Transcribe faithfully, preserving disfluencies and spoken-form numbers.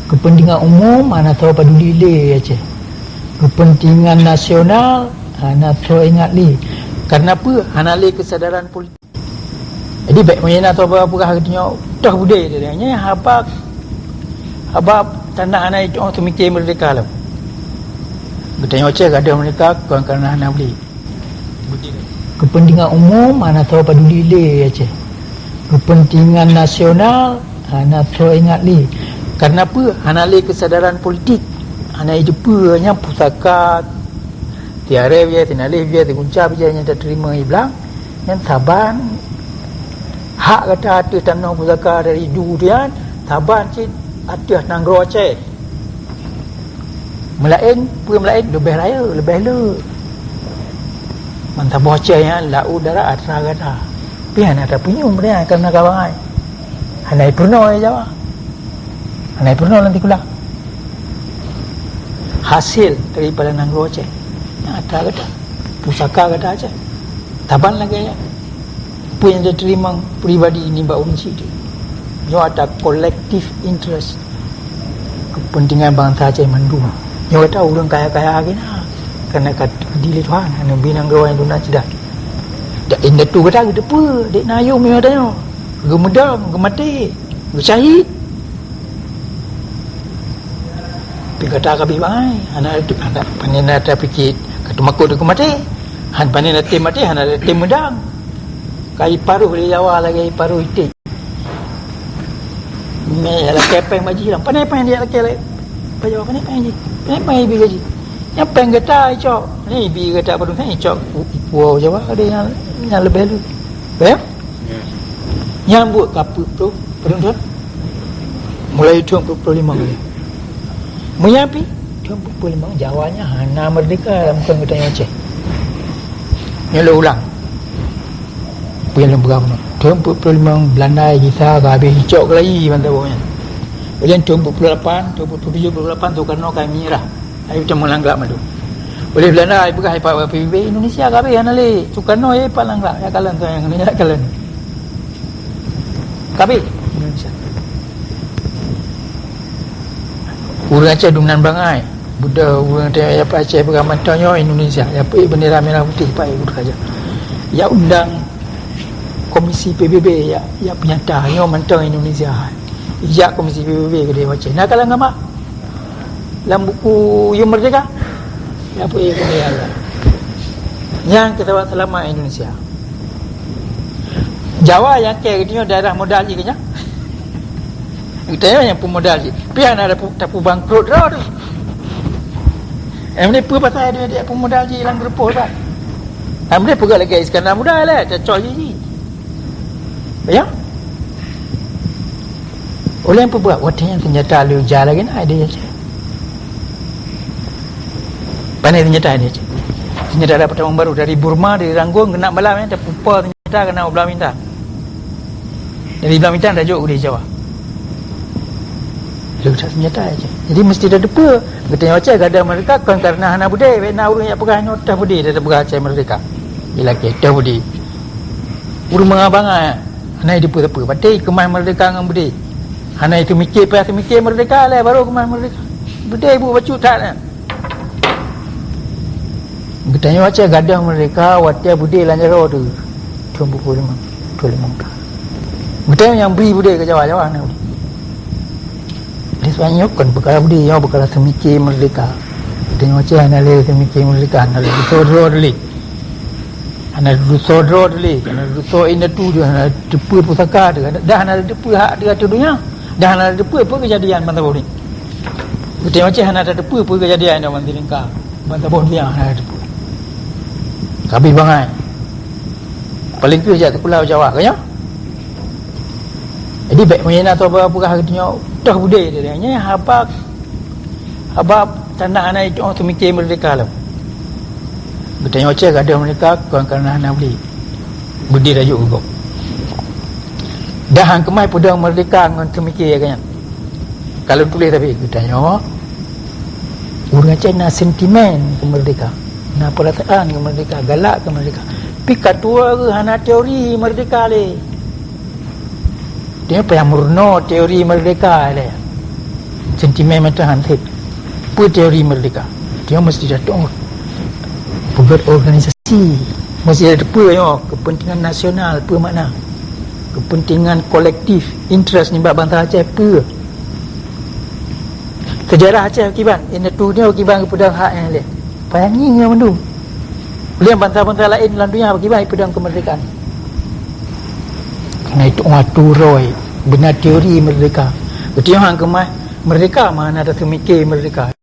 Keupeuntengan umum hana soe paduli lé Aceh. Keupeuntengan nasional hana soe ingat lé. Kareuna peue? Hana lé keusadaran politik. Jadi, bèk meunan soe peugah geutanyoe toh beudé, nyan haba, haba tanda hana jitu'oh seumiké meurdéhka lom. Geutanyoe Aceh gadôh meurdéhka kon kareuna hana beudé. Keupeuntengan umum hana soe paduli lé Aceh. Keupeuntengan nasional hana soe ingat lé. Kareuna peue? Hana lé keusadaran politik. Hana jiteupeue nyan pusaka, siaree bijéh, sinaleh bijéh, sigunca bijéh nyang tateurimong i blang. Nyan saban hak gata ateueh tanoh pusaka dari du tu nyan, saban cit ateueh nanggroe Aceh. Meulaén, peue meulaén? Leubeh rayeuk, leubeh le. Meusaboh Aceh nyan laôt darat atra gata. Pih hana tapeunyum nyan kareuna ka bangai. Hana jipeurunoe Jawa. Hana jipeurunoe lam sikula. Hasil daripada nanggroe Aceh. Nyan atra gata. Pusaka gata Aceh. Saban lagèe nyan. Peue nyang tateurimong pribadi nibak ureueng syiek. Nyoe atra collective interest, keupeuntengan bansa Aceh mandum. Nyoe atra ureueng kaya-kaya lagèe na, kareuna ka geudi lé Tuhan, hana bi nanggroe nyang duna ceudah. Dak indatu gata geuteupeue, dek na yum nyoe tanyoe. Geumeudong, geumaté, geusyahid. Tapi gata ka abéh bangai, hana, hana, pane na tapike ka teumakot keu maté. Han pane na tem maté, hana tem meudang. Ka jiparoh lé Jawa lagèe jiparoh iték. Mé lakèe péng bak jih lam. Pane péng jih lakèe lé. Bak Jawa pane péng jih. Pane péng ibi bak jih. Nyang péng gata icok. Ni ibi gata padum péng icok. Pu-, pu Jawa ada nyang, nyang leubeh lu. Bayang? Ya. Nyang buet ka peuet ploh, padum thôn? Mulai thôn peuet ploh limong lé. Meunyo pih, thôn peuet ploh limong Jawa nyan hana meurdéhka lam kön geutanyoe Aceh. Nyoe lôn ulang. Peue nyang lôn peugah bunoe. Thôn peuet ploh limong Beulanda gisa ka habéh icok keulayi bansa boh nyan. Kemudian thôn peuet ploh lapan, thôn peuet ploh tujoh, peuet ploh lapan Soekarno ka menyerah. Ai teuma langglak mandum. Oleh Beulanda ai peugah ipat P B B Indonesia ka habéh hana lé. Soekarno ai ipat langglak, ya kalon tu nyang ya kalon. Ka habéh Indonesia. Ureueng Aceh dum nan bangai. Buda ureueng teuh ya Aceh peugah mantong nyoe Indonesia. Ya peuék bendera merah putih paék ureueng Aceh. Ya undang komisi P B B ya, ya peunyata nyoe mantong Indonesia. Ijak komisi P B B keudéh Aceh. Na kalon gamak? Lam buku Yum Merdeka? Ya, apa ya, apa ya, Allah. Nyang keutawa seulamat Indonesia. Jawa nyang keu geutanyoe daerah modal jih keunyan. Geutanyoe nyang peumodal jih. Pih hana ada pu-, tapubangkrot droe tu. Em ni peue pasal dia, dia peumodal jih lam geureupoh tu. Em ni peugah lagèe Iskandar Muda lah, cocok jih jih. Ya? Ulèe peugah, watèe nyan seunjata lheueh jak lagèe na di Aceh. Pane seunjata di Aceh. Seunjata dapat tamong baru dari Burma, dari Rangoon, keunan malam nyan, tapupa seunjata keunan u Blang Bintang. Dari Blang Bintang tajok u Jawa. Lheueh that seunjata Aceh. Jadi meusti tateupeue, geutanyoe Aceh gadôh meurdéhka kon kareuna hana beudé, bèk na ureueng jak peugah nyoe teuh beudé, tapeugah Aceh meurdéhka. Ilakèe teuh beudé. Ureueng bangai-bangai. Hana jiteupeue-teupeue, watèe keumah meurdéhka ngon beudé. Hana jiteumiké, payah teumiké meurdéhka lé, baru keumah meurdéhka. Beudé buet bacut that nyan. Geutanyoe Aceh gadôh meurdéhka watèe beudé lam jaroe teuh. Thôn peuet ploh limong, peuet ploh limong ka. Geutanyoe nyang bri beudé keu Jawa, Jawa hana beudé. Di sebenarnya nyoe kon peukara beudé, nyoe peukara seumiké meurdéhka. Geutanyoe Aceh hana lé seumiké meurdéhka, hana lé dusoe droe lé. Hana dusoe droe lé, hana dusoe indatu, hana teupeue pusaka teuh, dah hana teupeue hak teuh ateueh donya, dah hana teupeue peue keujadian bansa boh nyoe. Geutanyoe Aceh hana teupeue peue keujadian nyoe bansa lingka, bansa boh donya hana teupeue. Ka abéh bangai. Paléng kheueh jak sikula Jawa, ka nyoe? Jadi, bèk meunan soe peugah geutanyoe toh beudé, nyan haba, haba tanda hana jitu'oh seumiké meurdéhka lom. Geutanyoe Aceh gadôh meurdéhka kon kareuna hana beudé. Beudé tajok keu gob. Dah han keumah peudong meurdéhka ngon seumiké lagèe nyan. Ka lôn tuléh tapi geutanyoe, ureueng Aceh na sentimen keu meurdéhka, na peurasaan keu meurdéhka, galak keu meurdéhka. Pi ka tuwoe geuh hana teori meurdéhka lé. Dia payah meurunoe teori meurdéhka lé. Sentimen meutuhan cit. Peue teori merdeka? Dia mesti datang peugét organisasi. Mesti ada peue nyoe, kepentingan nasional, peue makna? Kepentingan kolektif, interest nibak bansa Aceh peue? Sejarah Aceh kiban, indatu nyoe kiban geupeudong hak nyang lé. Payah ngieng nyoe mandum. Ulèh bansa-bansa laén lam dunia kiban peudong kemerdekaan. Karena itu atu roi, beuna teori merdeka. Beutôi han keumah merdeka, mana ada seumiké merdeka.